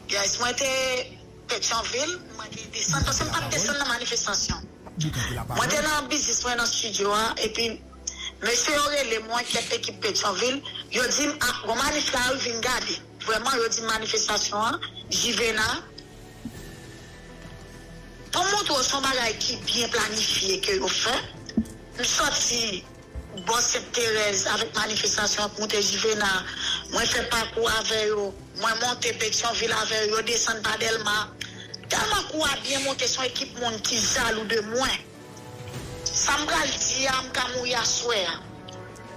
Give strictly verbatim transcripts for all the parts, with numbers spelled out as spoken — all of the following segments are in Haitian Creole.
Yes, mwen te Petyonvil, mwen te desann, paske m pa t desann nan manifestasyon. Mwen te nan biznis mwen nan estidyo a, epi mesye yo rele mwen, kèk ekip Petyonvil, yo di m, "Ah, gon manif la wi, vin gade." Vrèman, yo di m manifestasyon an, Jivena. Pou m montre w, se yon bagay ki byen planifye ke yo fè. M sòti bò Sent Terèz avèk manifestasyon ap moute Jivena. Mwen fè pakou avè yo. Mwen monte Petyonvil avè yo, yo desann pa Dèlma. Tèlman kou a byen monte, se yon ekip moun ki jalou de mwen. Sa m pral di a, m ka mouri aswè a.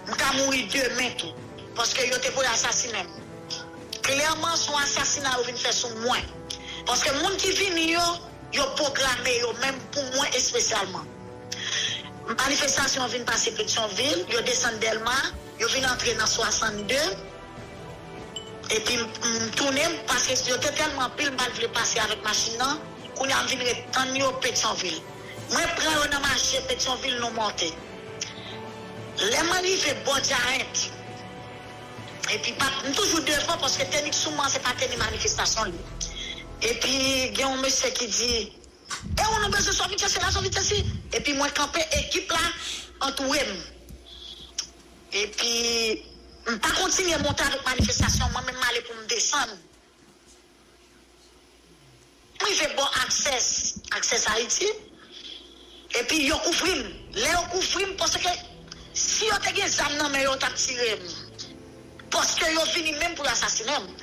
M ka mouri demen tou. Paske yo te vle asasinen m. Klèman, se yon asasina yo vin fè sou mwen. Paske moun ki vini yo, yo pwograme yo menm pou mwen espesyalman. Manifestasyon an vin pase Petyonvil, yo desann Dèlma, yo vin antre nan swasannde. Epi m, m tounen, paske yo te tèlman anpil, m pa t vle pase avèk machin nan. Kounye a, m vin ret tann yo Petyonvil. Mwen pran yo nan mache Petyonvil, nou monte. Lè mwen rive bò Giant, epi pa, m toujou devan, paske teni k sou mwen, se pa teni manifestasyon li. Epi gen yon mesye ki di, "E ou, nou bezwen sòvitye sila, sòvitye si." Epi mwen kanpe, ekip la antoure m. Epi m pa kontinye monte avèk manifestasyon, mwen menm m ale pou m desann. M rive bò Access, Access Haïti. Epi yo kouvri m. Lè yo kouvri m, paske si yo te gen zam nan men yo, yo t ap tire m. Paske yo vini menm pou yo asasinen m.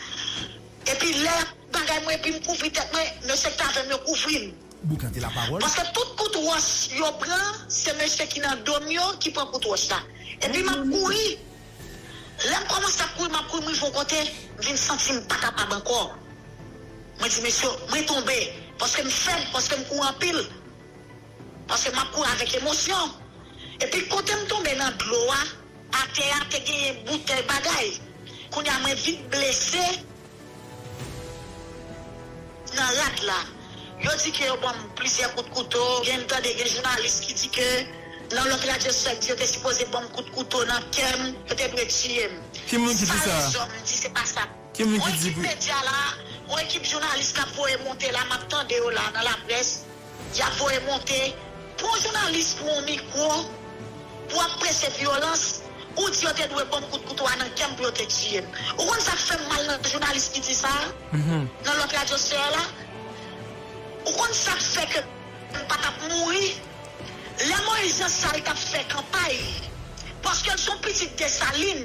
Epi lè y ap bagay mwen, epi m kouvri tèt mwen, mesye k t avè m yo kouvri m. Boukante lapawòl. Paske tout kout wòch yo pran, se mesye ki nan do m yo ki pran kout wòch la. Epi m ap kouri. Lè m kòmanse ap kouri, m ap kouri, m rive yon kote, m vin santi m pa kapab ankò. Mwen di, "Mesye, mwen tonbe." Paske m fèb, paske m kouri anpil. Paske m ap kouri avèk emosyon. Epi kote m tonbe nan dlo a, atè a te genyen boutèy bagay. Kounye a mwen vin blese nan rad la. Yo di ke yo ban m plizyè kout kouto. Gen, m tande gen jounalis ki di ke nan lòt radyo sòt di yo te sipoze ban m kout kouto nan kè m, yo te dwe tiye m. Ki moun ki di sa? Sa lèzòm di se pa sa. Ki moun ki di? Yon ekip medya la, yon ekip jounalis k ap voye monte la, m ap tande yo la nan laprès. Y ap voye monte. Pran jounalis pou yon mikwo, pou ap preche vyolans, ou di yo te dwe ban m kout kouto a nan kè m pou yo te tiye m. Ou konn sa k fè m mal nan jounalis ki di sa a? Nan lòt radyo sè la? Ou konn sa k fè ke m pa t ap mouri? Lè Moyiz Janchal t ap fè kanpay, paske l se yon pitit Desalin,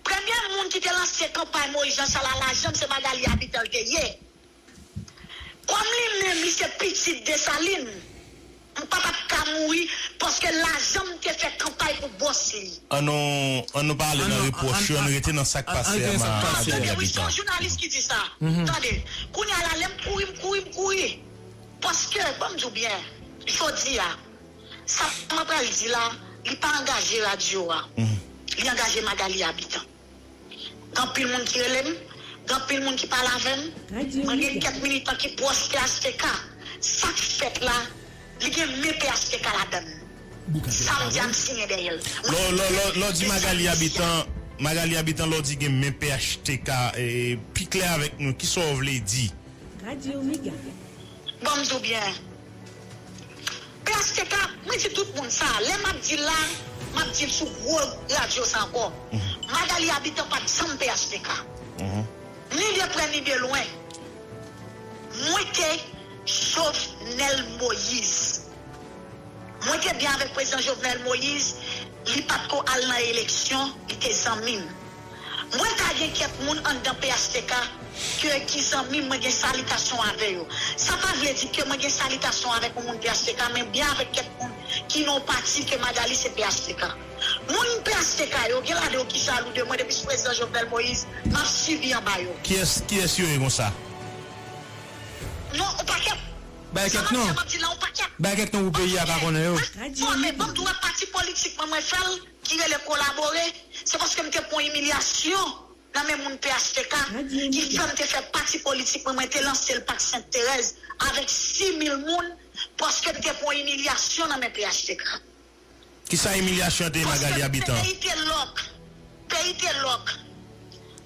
premye moun ki te lanse kanpay Moyiz Janchal a lajan, se Magali Abitan l te ye. Kòm li menm, li se pitit Desalin, m pa t ap ka mouri paske lajan m te fè kanpay pou bòs li. An nou, an nou pa ale nan repwòch yo, an nou rete nan sa k pase a, Magali Abitan. Wi, se yon jounalis ki di sa. Tande, kounye a la, lè m kouri, m kouri, m kouri. Paske, ban m di w byen, jodi a, sa m ap pral di la, li pa angaje radyo a. Li angaje Magali Abitan. Gen anpil moun ki rele m, gen anpil moun ki pale avè m. Mwen gen kèk militan ki pwòch P H T K. Sa k fèt la, li gen men P H T K ladan l. Sa m di a, m siyen dèyè l. Lè, lè, lè, lè w di Magali Abitan, Magali Abitan, lè w di gen men P H T K, e, pi klè avèk nou, kisa w vle di? Radyo Mega. Ban m di w byen. P H T K, mwen di tout moun sa, lè m ap di l la, m ap di l sou gwo radyo sa ankò. Magali Abitan pa t janm P H T K. Ni de prè ni de lwen. Mwen te Jovenel Moïse. Mwen te byen avèk prezidan Jovenel Moïse, li pa t ko al nan eleksyon, li te zanmi m. Mwen ka gen kèk moun anndan P H T K ke ki zanmi m, mwen gen salitasyon avè yo. Sa pa vle di ke mwen gen salitasyon avèk yon moun P H T K, men byen avèk kèk moun ki nan yon pati ke Magali se P H T K. Moun P H T K yo, gen ladan yo ki jalou de mwen depi sou prezidan Jovenel Moïse, m ap sibi anba yo. Kiyès, kiyès yo ye konsa? Non, yon pakèt. Bay kèk non. Sa m ap di a, m ap di la, yon pakèt. Bay kèk non pou peyi a ka konnen yo. Mwen fòme, ban m di w, pati politik mwen, mwen fè l, ki rele Kolabore, se paske m te pran imilyasyon nan men moun P H T K, ki fè m te fè pati politik mwen, mwen te lanse l Pak Sent Terèz avèk sis mil moun, paske m te pran imilyasyon nan men P H T K. Kisa imilyasyon te ye, Magali Abitan? Paske peyi te lòk. Peyi te lòk.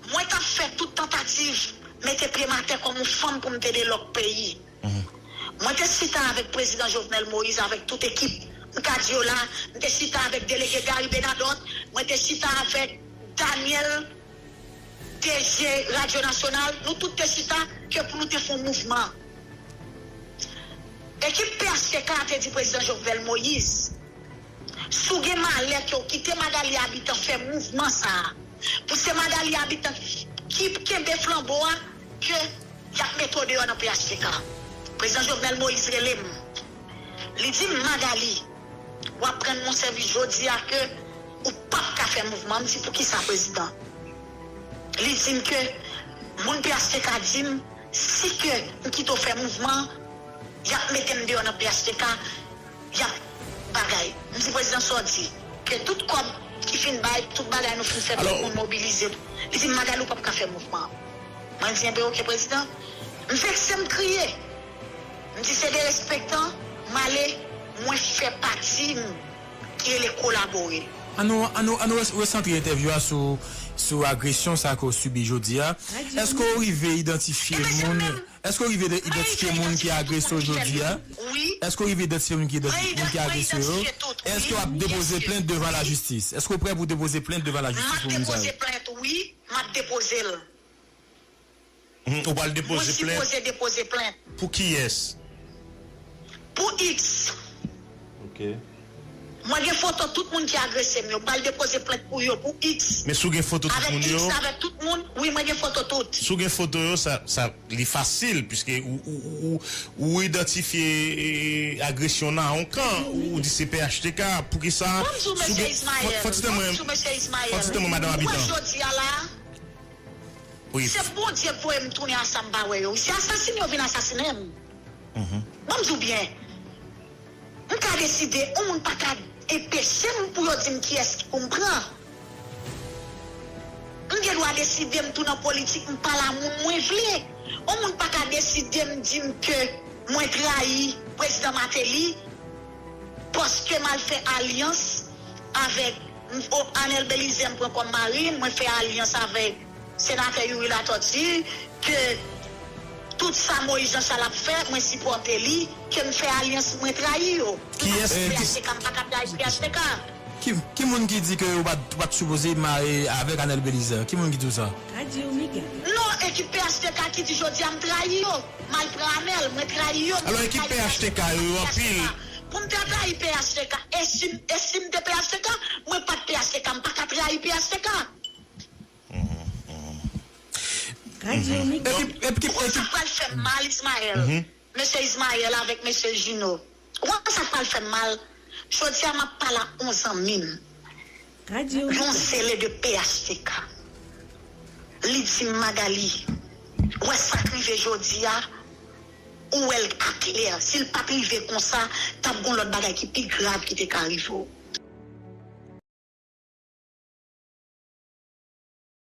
Mwen t ap fè tout tantativ mete pye m atè kòm yon fanm pou m te delòk peyi. Mwen te chita avèk prezidan Jovenel Moïse, avèk tout ekip. M ka di yo la, m te chita avèk delege Gary Bernadotte, mwen te chita avèk Daniel, D G Radyo Nasyonal, nou tout te chita ke pou nou te fè yon mouvman. Ekip P H T K a te di prezidan Jovenel Moïse, si w gen malè ke w kite Magalie Habitant fè mouvman sa a, pou se Magalie Habitant ki kenbe flanbo a, ke y ap mete w deyò nan P H T K. Prezidan Jovenel Moïse rele m. Li di m, Magalie, w aprann m yon sèvis jodi a ke ou p ap ka fè mouvman. M di, poukisa, prezidan? Li di m ke moun P H T K di m, si ke m kite w fè mouvman, y ap mete m deyò nan P H T K, y ap bagay. M di, prezidan, sa w di? Ke tout kòb ki fin bay, tout bagay nou fin fè, tout moun mobilize. Li di m, Magalie, ou p ap ka fè mouvman. Mwen di, enben, oke, prezidan. M vekse, m kriye. M di, se derespektan, m ale, mwen fè pati m ki rele kolabore. An nou, an nou, an nou res- resantre entèvyou a sou, sou agresyon sa ke w sibi jodi a. Èske w rive idantifye moun? Èske w rive de- idantifye moun ki agresè w jodi a? Èske w rive idantifye moun ki, moun ki agresè yo? Èske w ap depoze plent devan lajistis? Èske w prè pou depoze plent devan lajistis pou moun sa yo? M ap depoze plent, wi, m ap depoze l. Mhm, ou pral depoze plent? Mwen sipoze depoze plent. Pou kiyès? Pou X. Ok. Mwen gen foto tout moun ki agrese m yo. M pral depoze plent pou yo, pou X. Men si w gen foto tout moun yo? Avèk X, avèk tout moun. Wi, mwen gen foto tout. Si w gen foto yo, sa, sa, li fasil, piske ou, ou, ou, ou, ou idantifye, eh, agresyon nan yon kan, ou, ou di se P H T K, poukisa? Ban m di w, mesye Ismaël. Ban m di w, mesye Ismaël. Fò ti tanmen, madanm Habitant. Ou wè jodi a la, wi. Se Bondye k voye m tounen a sa m pa wè yo. Se asasine yo vin asasinen m. Mhm. Ban m di w byen. M ka deside, yon moun pa ka enpeche m pou yo di m kiyès ki pou m pran. M gen dwa deside m tou nan politik, m pale a moun mwen vle. Yon moun pa ka deside m di m ke mwen trayi prezidan Martelly paske m al fè alyans avèk, o, Arnel Belizaire m pran kòm mari m, mwen fè alyans avèk senatè Youri Latortue, ke tout sa Moïse Jean Charles ap fè, mwen sipòte li, ke m fè alyans, mwen trayi yo. Kiyès ki di? P H T K, m pa ka trayi P H T K. Ki, ki moun ki di ke ou pa t, ou pa t sipoze mare avèk Arnel Belizaire? Ki moun ki di w sa? Non, ekip P H T K ki di jodi a m trayi yo. M al pran Arnel, mwen trayi yo. Alò, ekip P H T K yo, yo anpil. Pou m te trayi P H T K, e si, e si m te P H T K, mwen pa t P H T K, m pa ka trayi P H T K. Epi, epi, epi, ou konn sa k pral fè m mal, Ismaël? Mesye Ismaël avèk mesye Gino. Ou konn sa k pral fè m mal? Jodi a, m ap pale a yon zanmi m. Yon zele de P H T K. Li di m, Magalie, ou wè sa k rive jodi a, ou wè l aklè. Si l pa t rive konsa, t ap gen lòt bagay ki pi grav ki te ka rive w.